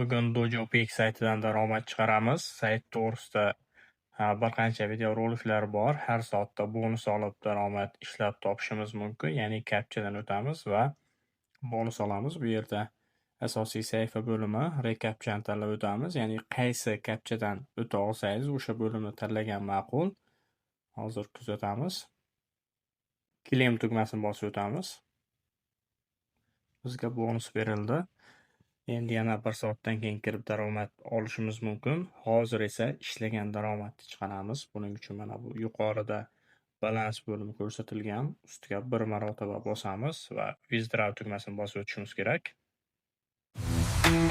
Bugun DojoPix saytidan daromad chiqaramiz. Sayt to'g'risida bir qancha videoroliklar bor. Har soatda bonus olib daromad ishlab topishimiz mumkin. Ya'ni captchadan o'tamiz va bonus olamiz. Bu yerda asosiy sahifa bo'limi recaptchani tanlab o'tamiz. Ya'ni qaysi captchadan o'ta olsangiz, o'sha bo'limni tanlagan ma'qul. Hozir kuzatamiz. Claim tugmasini bosib o'tamiz. Bizga bonus berildi. Endi yana bir soatdan keyin kirib daromad olishimiz mumkin. Hozir esa ishlagan daromadni chiqaramiz. Buning uchun mana bu yuqorida balans bo'limi ko'rsatilgan. Ustiga bir marotaba bosamiz va withdraw tugmasini bosib o'tishimiz kerak.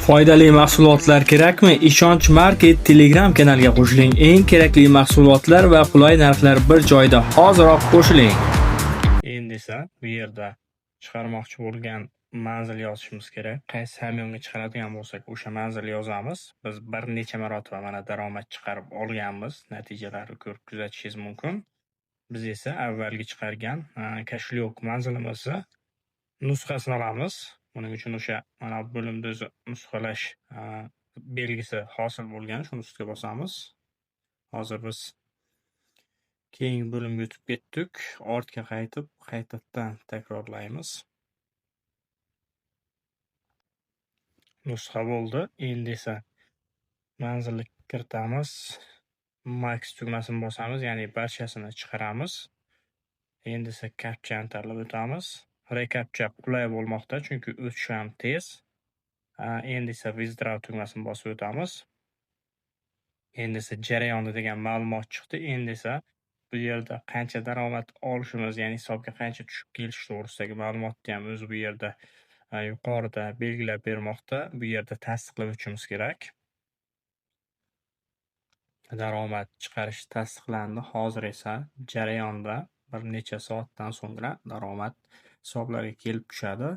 Foydali mahsulotlar kerakmi? Ishonch Market Telegram kanaliga qo'shiling. Eng kerakli mahsulotlar va qulay narxlar bir joyda. Hoziroq qo'shiling. Endi esa bu yerda chiqarmoqchi bo'lgan manzil yozishimiz kerak. Qaysi hamyonga chiqaradigan bo'lsak, o'sha manzilni yozamiz. Biz bir necha marotaba mana daromad chiqarib olganmiz. Natijalarni ko'rib kuzatishingiz mumkin. Biz esa avvalgi chiqargan кошелёк manzilimizni nusxasini olamiz. Buning uchun o'sha mana bu bo'limda o'zi nusxalash belgisi hosil bo'lgan. Shuni ustiga bosamiz. Hozir biz keyingi bo'limga o'tib ketdik. Ortga qaytib, qaytadan takrorlaymiz. Nusxa bo'ldi. Endi esa manzilni kiritamiz. Max tugmasini bosamiz, ya'ni barchasini chiqaramiz. Endi esa captchani tanlab o'tamiz. Recaptcha qulay bo'lmoqda, chunki o'tishi ham tez. Endi esa withdraw tugmasini bosib o'tamiz. Endi esa jarayonda degan ma'lumot chiqdi. Endi esa bu yerda qancha daromad olishimiz, ya'ni hisobga qancha tushib kelishi to'g'risidagi ma'lumotni ham o'zi bu yerda yuqorida belgilab bermoqda. Bu yerda tasdiqlab o'tishimiz kerak. Daromad chiqarish tasdiqlandi. Hozir esa jarayonda, bir necha soatdan so'ngra daromad hisoblarga kelib tushadi.